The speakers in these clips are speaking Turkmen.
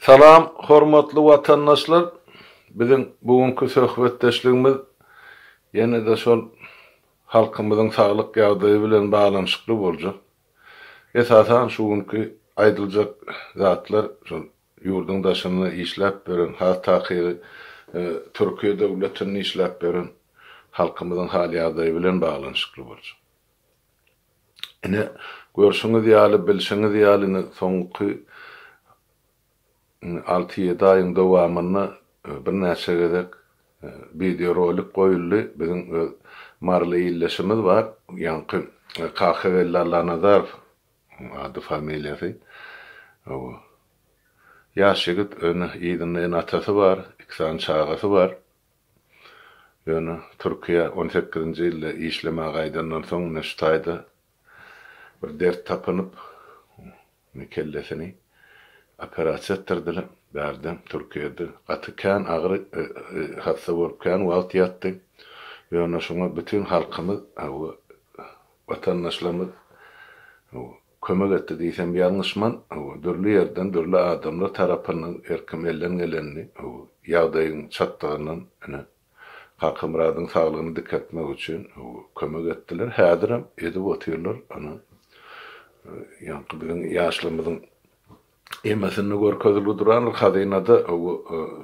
Salam hormatly watandaşlar! Biziň bu günki söhbetdeşligimiz ýene-de şol halkymyzyň saglyk ýagdaýy bilen baglanyşykly boljak. Esasan şu günki aýdyljak zatlar şol ýurduň daşynda işläp ýören, has takygy Türkiýe döwletinde işläp ýören halkymyzyň hal-ýagdaýy bilen baglanyşykly boljak. Ine, görşüňiz ýaly, bilşiňiz ýaly, ine, soňky alty-ýedi aýyň dowamynda birnäçe gezek wideorolik goýuldy. Biziň öz maryly ildeşimiz bar, ýaňky Kakageldi Allanazarow ady, familiýasy. Hawa. Ýaş ýigit, ýöne yzynda ene-atasy bar, iki sany çagasy bar. Ýöne Türkiýä on sekizinji ýylda işlemäge gaýdandan soň ine şu taýda bir dert tapynyp, ine kellesini operasiýa etdirdiler. Bärde, Türkiýede gaty kän agyr hassa bolup kän wagt ýatdy. Ýöne şuňa bütin halkymyz, hawa, watandaşlarymyz kömek etdi diýsem ýalňyşman, dürli ýerden dürli adamlar tarapyndan her kim elden gelenini, ýagdaýyň çatdygyndan ine, Kakamyradyň saglygyny dikeltmek üçin kömek etdiler. Häzirem edip otyrlar. Ana, ýaňky biziň ýaşlarymyzyň Hemmesinde görkezilgi durandyr hazynada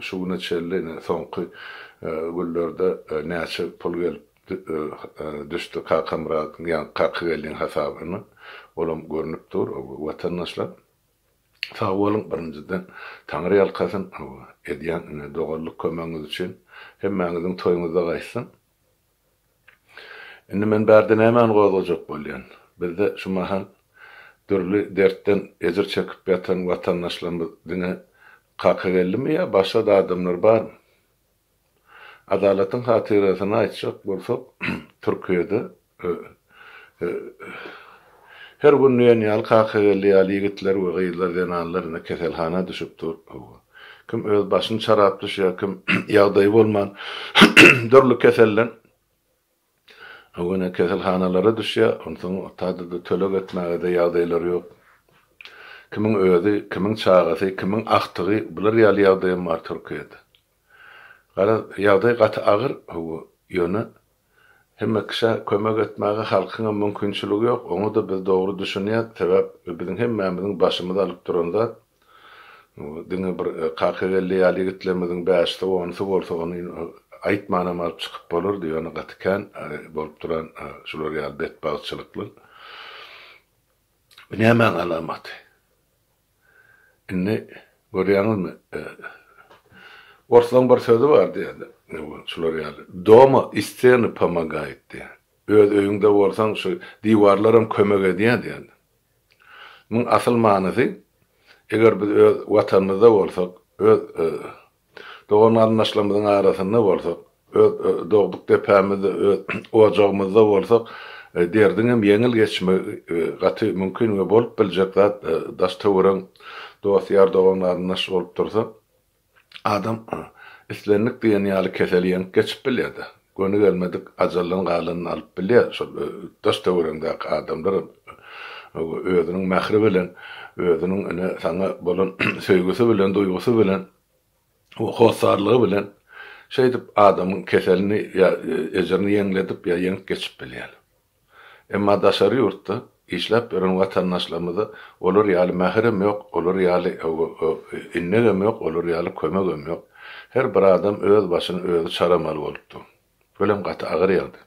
şu güne çenli ine soňky günlerde näçe pul gelip düşdi Kakamyradyň ýa Kakageldiň hasabyna olam görnüp dur watandaşlar sag boluň birinjiden Taňry ýalkasyn edýän ine doganlyk kömegiňiz üçin hemmäňiziň toýuňyzda gaýtsyn. Indi men bärde nämäni gozgajak bolýan? Bizde şu mahal dürli dertden ejir çekip ýatan watandaşlarymyz diňe Kakageldimi ýa başga-da adamlar barmy? Adalatyň hatyrasyna aýtjak bolsak, Türkiýede Her gün diýen ýaly Kakageldi ýaly ýigitler we gyzlar, zenanlar ine keselhana düşüp dur. Hawa. Kim öz başyny çarap düşýär, kim ýagdaýy bolman dürli keselden hawa ine keselhanalara düşýär. Onsoň otada-da töleg etmäge-de ýagdaýlary ýok. Kimiň özi, kimiň çagasy, kimiň agtygy bular ýaly ýagdaýam bar Türkiýede. Garaz, ýagdaý gaty agyr, hawa, ýöne hemme kişä kömek etmäge halkyňam mümkinçiligi ýok, oňa-da biz dogry düşünýäs, sebäp biziň hemmämiziň başymyzy alyp duran zat, diňe bir Kakageldi ýaly ýigitlerimiziň bäşisi, onusy bolsa, ony aýtmanam alyp çykyp bolardy, ýöne gaty kän bolup duran şular ýaly betbagtçylyklar. Bu nämäň alamaty? Indi görýäňizmi, orslaň bir sözi bar diýýär, şular ýaly, Doma i steny pomagaýt diýýär. Öz öýüňde bolsaň, şu diwarlaram kömek edýär diýýär. Muň asyl manysy, eger biz öz Watanymyzda bolsak, öz Dogan-garyndaşlarymyzyň arasynda bolsak, öz dogduk depämizde, öz ojagymyzda bolsak, derdiňem ýeňil geçmegi gaty mümkin we bolup biljek zat. Daş-töweregiň dost-ýar, dogan-garyndaş bolup dursa, adam islendik diýen ýaly keseli ýeňip geçip bilýär-de. Göni gelmedik ajaldan galanyny alyp bilýär. Şol daş-töweregiňdäki adamlar özüniň mähri bilen, özüniň ine saňa bolan söýgüsi bilen, duýgusy bilen, hossarlygy bilen şeýdip adamyň keselini ýa ejirini ýeňledip ýa ýeňip geçip bilýär. Emma daşary ýurtda işläp ýören watandaşlarymyzda olar ýaly mähirem ýok, olar ýaly innegem ýok, olar ýaly kömegem ýok. Her bir adam öz başyny özi çaramaly bolup dur. Bölem gaty agyr ýagdaý.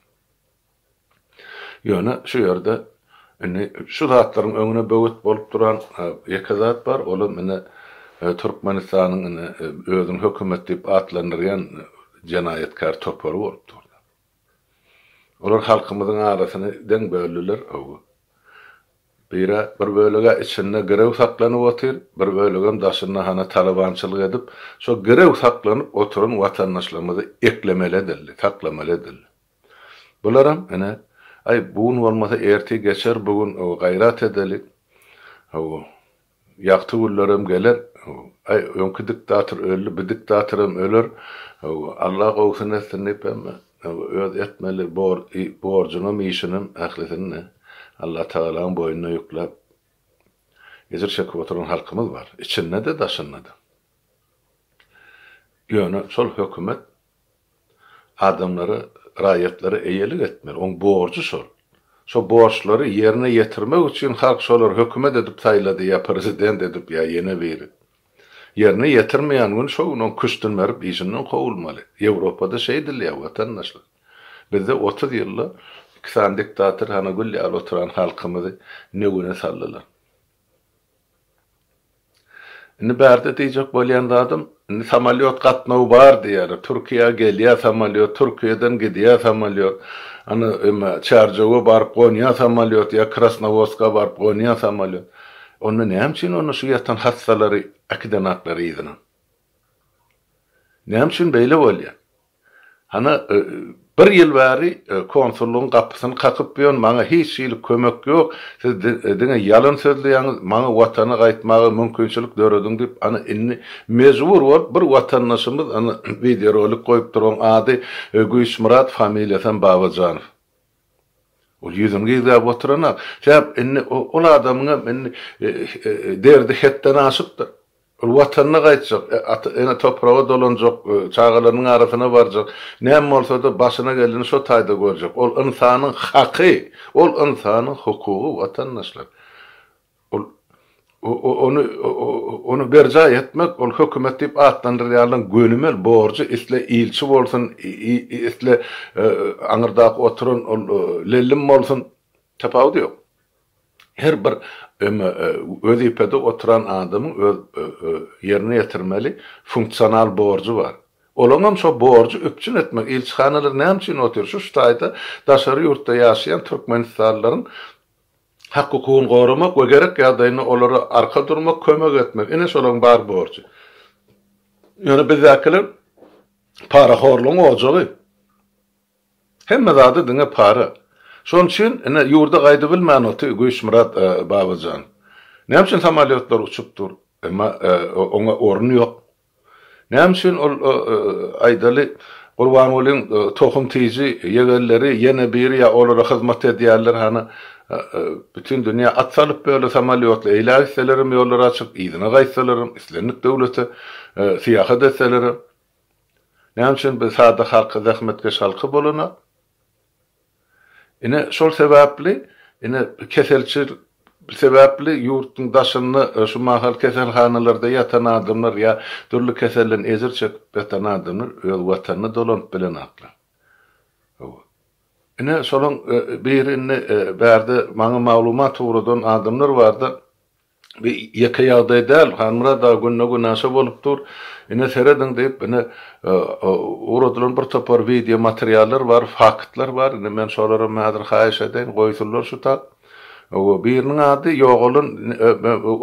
Ýöne şu ýerde indi şu zatlaryň öňüne böwet bolup duran ýeke zat bar, olam ine Türkmenistanyň ine özüni hökümet diýip atlandyrýan jenaýatkär topary bolup dur. Olar halkymyzyň arasyny deň böldüler, hawa. Bira, bir bölegi içinde girew saklanyp otyr, bir bölegem daşynda hana talabançylyk edip, şo girew saklanyp oturan watandaşlarymyzy eklemeli edildi, saklamaly edildi. Bularam, ine, aý, bu gün bolmasa ertir geçer, bu gün gaýrat edeli, hawa, Ýagty günlerem geler. Aý, öňki diktator öldi, bi diktatoram öler. Alla gowusyny etsin diýip hemme öz etmeli borjunam, işinem ählisini Allatagalaň boýnuna ýükläp, ejir çekip oturan halkymyz bar. Içinde-de, daşynda-da. Ýöne şol hökümet adamlara, raýatlara eýelik etmeli. Oň borjy şol. Şo borçlary ýerine ýetirmek üçin halk şolary hökümet edip saýlady ýa prezident edip ýa ýene biri. Ýerine ýetirmeýän gün şo gün oň küştüni berip işinden kowulmaly. Ýewropada şeýdilýär watandaşlar. Bizde 30 ýylda iki sany diktator hana gül ýaly oturan halkymyzy ne güne saldylar. Indi bärde diýjek bolýan zadym, indi samolýot gatnawy bar diýýärler. Türkiýä gelýär samolýot, Türkiýeden gidýär samolýot. Ana, eme, Çärjewe baryp gonýar samolýot ýa Krasnowodska baryp gonýar samolýot. Onda näme üçin onda şu ýatan hassalary äkidenaklar yzyna? Näme üçin beýle bolýar? Hany, bir ýyl bäri konsullygyň gapysyny kakyp ýörün, maňa hiç hili kömek ýok, siz diňe ýalan sözleýäňiz, maňa Watana gaýtmaga mümkinçilik dörediň diýip, ana, indi mejbur bolup bir watandaşymyz, ana, wideorolik goýupdyr, oň ady Güýçmyrat, familiýasam Babajanow. Ol ýüzüni gizläp oturanok. Sebäp indi ol adamyňam indi derdi hetden aşypdyr. Ol Watanyna gaýtjak, ata, ene topraga dolanjak, çagalarynyň arasyna barjak, näme bolsa-da başyna geleni şo taýda görjek. Ol ynsanyň haky, ol ynsanyň hukugy watandaşlar. Ol ony ony berjaý etmek ol hökümet diýip atlandyrýanlaryň gönümel borjy, isle ilçi bolsun, isle aňyrdaky oturan ol lellim bolsun, tapawudy ýok. Her bir wezipede oturan adamyň öz ýerine ýetirmeli funksional borjy bar. Olaňam şo borjy üpjün etmek. Ilçihanalar näme üçin otyr? Şu şu taýda daşary ýurtda ýaşaýan türkmenistanlylaryň hak-hukugyny goramak we gerek ýagdaýynda olara arka durmak, kömek etmek. Ine şolaryň bar borjy. Ýöne bizdäkiler parahorlugyň ojagy. Hemme zady diňe para. Şonuň üçin ine ýurda gaýdybilmän oty Güýçmyrat babajan. Näme üçin samolýotlar uçup dur? Emma oňa orun ýok. Näme üçin ol aýdaly Gurbangulyň tohum tiji ýegenleri ýene biri ýa olara hyzmat edýänler hany bütin dünýä at salyp böle samolýotly eýläk gitselerem ýollar açyk, yzyna gaýtsalaram, islendik döwlete syýahat etselerem. Näme üçin biz sada halky, zähmetkeş halky bolana? Ine, şol sebäpli, ine, keselçi sebäpli ýurduň daşynda şu mahal keselhanalarda ýatan adamlar ýa dürli keselden ejir çekip ýatan adamlar öz watanyna dolanyp bilenaklar. Hawa. Ine, şolaň biri indi bärde maňa maglumat ugradan adamlar bardy. Bir ýeke ýagdaý däl, Hanmyrat aga günde-günaşa bolup dur. Ine, serediň diýip, ine, ugradylan bir topar wideo materiallar bar, faktlar bar. Indi men şolaram häzir haýyş edeýin, goýsunlar şu tap. Hawa, biriniň ady ýogalan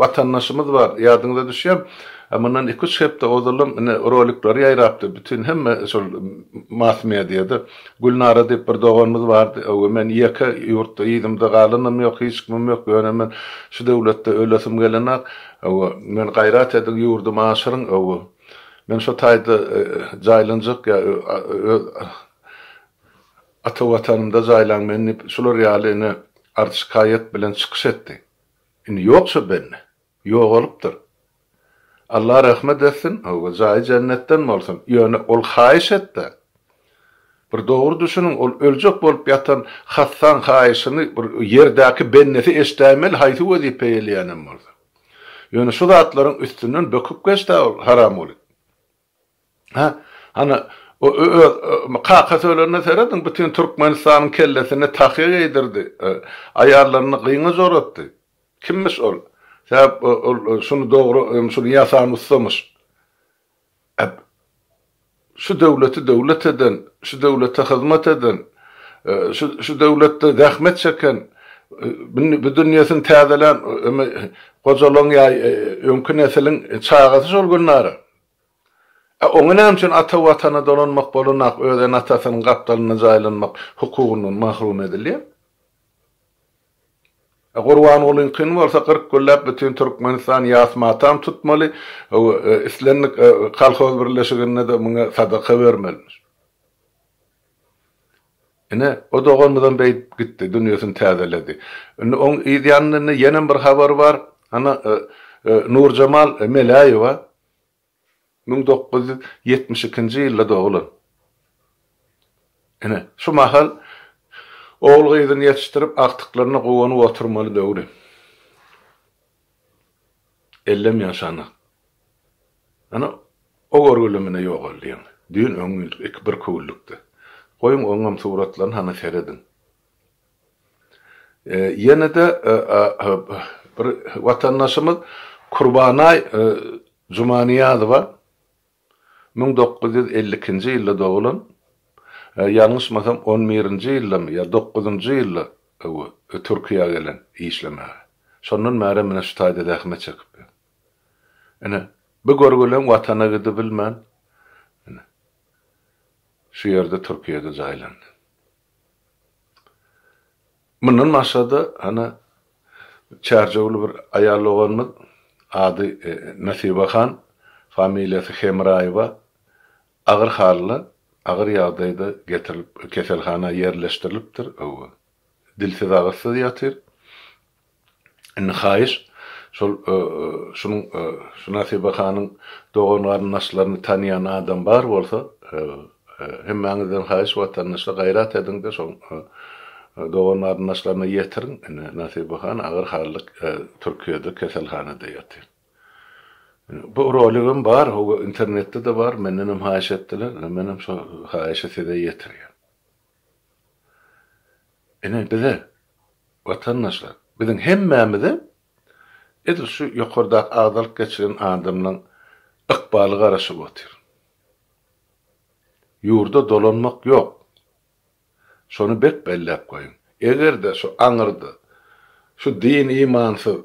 watandaşymyz bar, ýadyňyza düşýärmi? Mundan iki-üç hepde ozalam ine rolikleri ýaýrapdy bütin hemme şol mass mediada. Gülnara diýip bir doganymyz bardy. Hawa, men ýeke ýurtda yzymda galanam ýok, hiç kimim ýok, ýöne men şu döwletde ölesim gelenak. Hawa, men gaýrat ediň, ýurdumy aşyryň, hawa. Men şo taýda jaýlanjak ýa öz ata Watanymda jaýlaň meni diýip, şular ýaly ine arz-şikaýat bilen çykyş etdi. Indi ýok şo bende. Ýogalypdyr. Allah rehmet etsin, hawa, jaýy jennetden bolsun. Ýöne ol haýyş etdi. Bir dogry düşüniň, ol öljek bolup ýatan hassaň haýyşyny bir ýerdäki bendesi eşdäýmeli, haýsy wezipe eýeleýänem bolsa. Ýöne şu zatlaryň üstünden böküp geçdä ol haramguly. Hä, hany, o öz kakasy ölende serediň, bütin Türkmenistanyň kellesine tahýa geýdirdi, aýallaryny gyňaç oratdy. Kimmiş ol? Sebäp ol şuny dogry, şuny ýasan ussamyş. Şu döwleti döwlet eden, şu döwlete hyzmat eden, şu şu döwletde zähmet çeken, bu dünýesini täzelän gojalaň ýa öňki nesiliň çagasy şol Gülnara. A oňa näme üçin ata Watana dolanmak bolanak öz ene-atasynyň gapdalynda jaýlanmak hukugyndan mahrum edilýär? A Gurbangulyňkyny bolsa 40 günläp bütin Türkmenistan ýas-matam tutmaly, islendik kolhoz birleşiginde-de muňa sadaka bermelimiş. Ine, o doganymyzam beýdip gitdi, dünýesini täzeledi. Indi oň yz ýanynda indi ýenem bir habar bar. Ana, Nurjemal Meläýewa. 1972-nji ýylda doglan. Ine, şu mahal ogul-gyzyny ýetişdirip, agtyklaryna guwanyp oturmaly döwri. Ellem ýaşanak. Ana, o görgüli mine ýogaldy ýaňy. Düýn öňňin iki bir köwüllükde. Goýuň oňam suratlaryny hany serediň. Ýene-de bir watandaşymyz Kurbanaý Jumaniýazowa 1952-nji ýylda doglan, ýalňyşmasam on birinji ýyldamy ýa dokuzynjy ýylda Türkiýä gelen işlemäge. Şondan bärem mine şu taýda zähmet çekip ýör. Ine, bu görgülem Watana gidibilmän, ine, şu ýerde Türkiýede jaýlandy. Mundan başga-da, hany, çärjewli bir aýal doganymyz, ady Nesibe han, familiýasy Hemraýewa, agyr halda, agyr ýagdaýda getirilip, keselhana ýerleşdirilipdir, hawa, dilsiz-agyzsyz ýatyr. Indi haýyş, şol şunuň şu Nasiba hanyň dogan-garyndaşlaryny tanýan adam bar bolsa, hemmäňizden haýyş watandaşlar gaýrat ediň-de şoň dogan-garyndaşlaryna ýetiriň. Indi Nasiba han agyr halda Türkiýede keselhanada ýatyr. Bu roligem bar, hawa internetde-de bar, mendenem haýyş etdiler, menem şo haýyşy size ýetirýän. Ine bize, watandaşlar, biziň hemmämize edil şu ýokardaky agzalyp geçilen adamlaň ykbaly garaşyp otyr. Ýurda dolanmak ýok. Şony bek belläp goýuň. Eger-de şu aňyrda şu din-imansyz,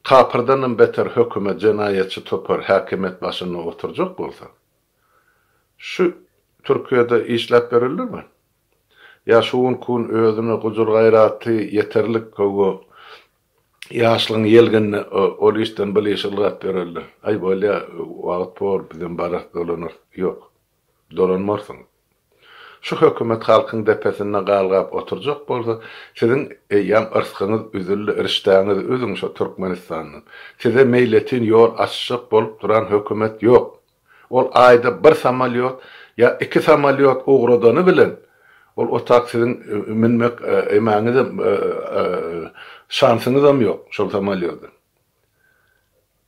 kapyrdanam beter hökümet, jenaýatçy topar häkimiýet başynda oturjak bolsa, Şu Türkiýede işläp bererlermi? Ýa şu günki gün özüne gujur-gaýraty ýeterlik hawa ýaşlygyň ýelginine ol işden bil işi ylgap ýörerler. Aý bolýa wagt bor bizem bararys dolanarys. Ýok. Dolanmarsyňyz. Şu hökümet halkyň depesinde galgap oturjak bolsa siziň eýýäm yrsgyňyz üzüldi rişdäňizi üzüň şo Türkmenistandan. Size meýletin ýol açjak bolup duran hökümet ýok. Ol aýda bir samolýot ýa iki samolýot ugradany bilen, ol otak siziň münmek emäňizem, şansyňyzam ýok şol samolýoda.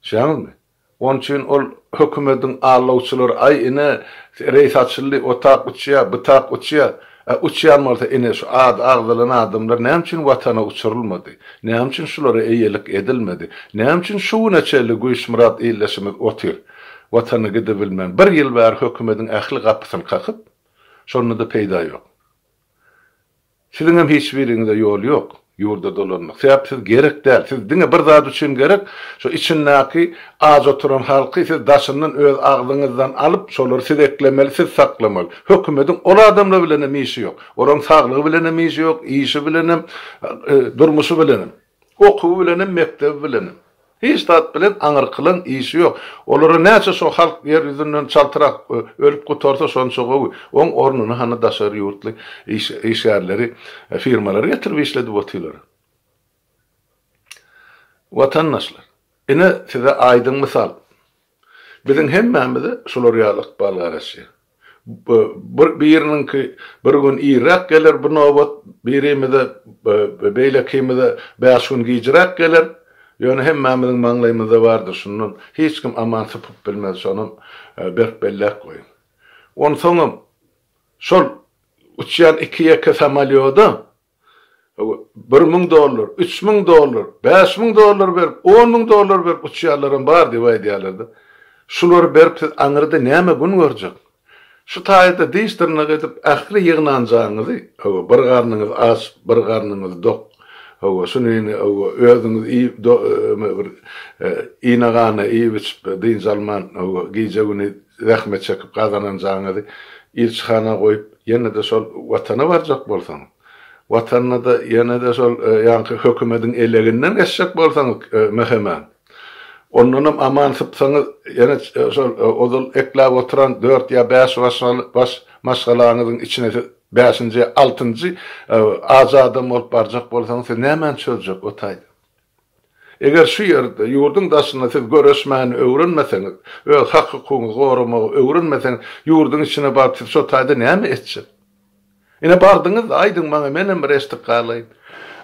Düşýäňizmi? Onuň üçin ol hökümediň allawçylary, aý ine, reýs açyldy, otak uçýar, bu tak uçýar. Ä uçýan bolsa ine şu ady agzalan adamlar näme üçin watana uçurylmady? Näme üçin şulara eýelik edilmedi? Näme üçin şu güne çenli Güýçmyrat ildeşimiz otyr? Watana gidibilmän bir ýyl bäri hökümediň ähli gapysyny kakyp, şonda-da peýda ýok. Siziňem hiç biriňize ýol ýok ýurda dolanmak. Sebäp siz gerek däl. Siz diňe bir zat üçin gerek, şo içindäki aç oturan halky siz daşyndan öz agzyňyzdan alyp, şolary siz eklemeli, siz saklamaly. Hökümediň ol adamlar bilenem işi ýok. Olaryň saglygy bilenem işi ýok, işi bilenem, durmuşy bilenem. Okuwy bilenem, mekdebi bilenem. Hiç zat bilen aňyrkylaň işi ýok. Olara näçe şo halk ýer ýüzünden çaltrak ölüp gutarsa şonça gowy. Oň ornuny hany daşary ýurtly işgärleri, firmalary getirip işledip otyrlar. Watandaşlar, ine size aýdyň mysal. Biziň hemmämize şular ýaly ykbal garaşýar. Bir biriniňki bir gün irräk geler bu nobat, birimize beýlekimize bäş gün gijräk geler. Ýöne hemmämiziň maňlaýymyzda bardyr şundan hiç kim aman sypyp bilmez şonam berk belläp goýuň. Onsoňam şol uçýan iki-ýeke samolýoda 1000 dollar, 3000 dollar, 5000 dollar berip, 10000 dollar berip uçýanlaram bar diýip aýdýarlar-da. Şulary berip siz aňyrda näme gün görjek? Şu taýda diş-dyrnak edip ähli ýygnanjaňyzy, hawa, bir garnyňyz aç, bir garnyňyz dok, hawa, şunyny, hawa, özüňiz iýip, bir ine-gana iýip-içip, dynç alman, hawa, gije-güni zähmet çekip gazananjaňyzy ilçihana goýup, ýene-de şol Watana barjak bolsaňyz, Watanda-da ýene-de şol ýaňky hökümediň eleginden geçjek bolsaňyz MHM-iň, ondanam aman sypsaňyz, ýene şol ozal ekläp oturan dört ýa bäş baş maşgalaňyzyň içine siz bäşinji ýa altynjy ajy adam bolup barjak bolsaňyz, siz nämäni çözjek o taýda? Eger şu ýerde, ýurduň daşynda siz göreşmäni öwrenmeseňiz, öz hak-hukugyňyzy goramagy öwrenmeseňiz, ýurduň içine baryp siz şo taýda näme etjek? Ine bardyňyz-da, aýdyň maňa, menem bir eşdip galaýyn.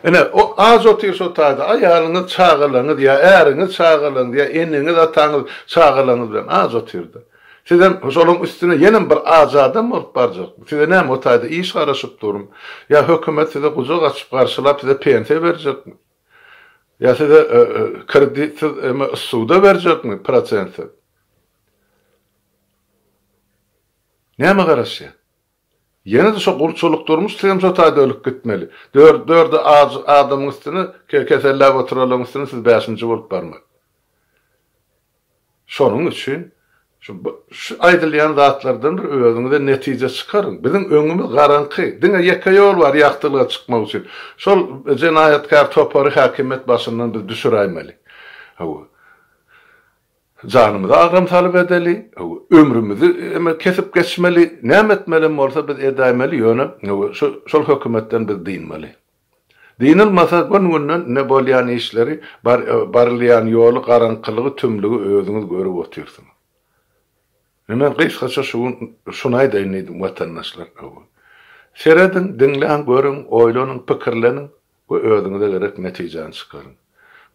Ine, o aç otyr şo taýda, aýalyňyz, çagalaryňyz ýa äriňiz, çagalaryňyz ýa eneňiz, ataňyz, çagalaryňyz bilen aç otyrda. Sizem şolaryň üstüne ýenem bir aç adam bolup barjakmy? Size näme o taýda iş garaşyp durmy? Ýa hökümet size gujak açyp garşylap size pensiýa berjekmi? Ýa size kreditsiz eme ssuda berjekmi prosentsiz? Näme garaşýar? Ýene-de şo gulçulyk durmuş sizem şo taýda ölüp gitmeli. Dör dörde aç adamyň üstüne keselläp oturanlaryň üstüne siz bäşinji bolup barmaly. Şonuň üçin şu şu aýdylýan zatlardan bir özüňize netije çykaryň. Biziň öňümiz garaňky. Diňe ýeke ýol bar ýagtylyga çykmak üçin. Şol jenaýatkär topary häkimiýet başyndan biz düşüräýmeli. Hawa. Janymyza agram salyp edeli, hawa, ömrümizi eme kesip geçmeli, näme etmelem bolsa biz edäýmeli, ýöne hawa, şu şol hökümetden biz dynmaly. Dynylmasa gün-günden ne bolýan işleri, bar barylýan ýoly, garaňkylygy, tümlügi özüňiz görüp otyrsyňyz. Indi men gysgaça şu gün şuny aýdaýyn diýdim watandaşlar, hawa. Serediň, diňläň, görüň, oýlanyň, pikirleniň we özüňize gerek netijäni çykaryň.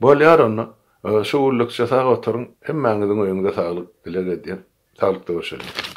Bolýar onda, şu günlükçe sag oturyň, hemmäňiziň öýüňize saglyk dileg edýän. Saglykda görşeliň.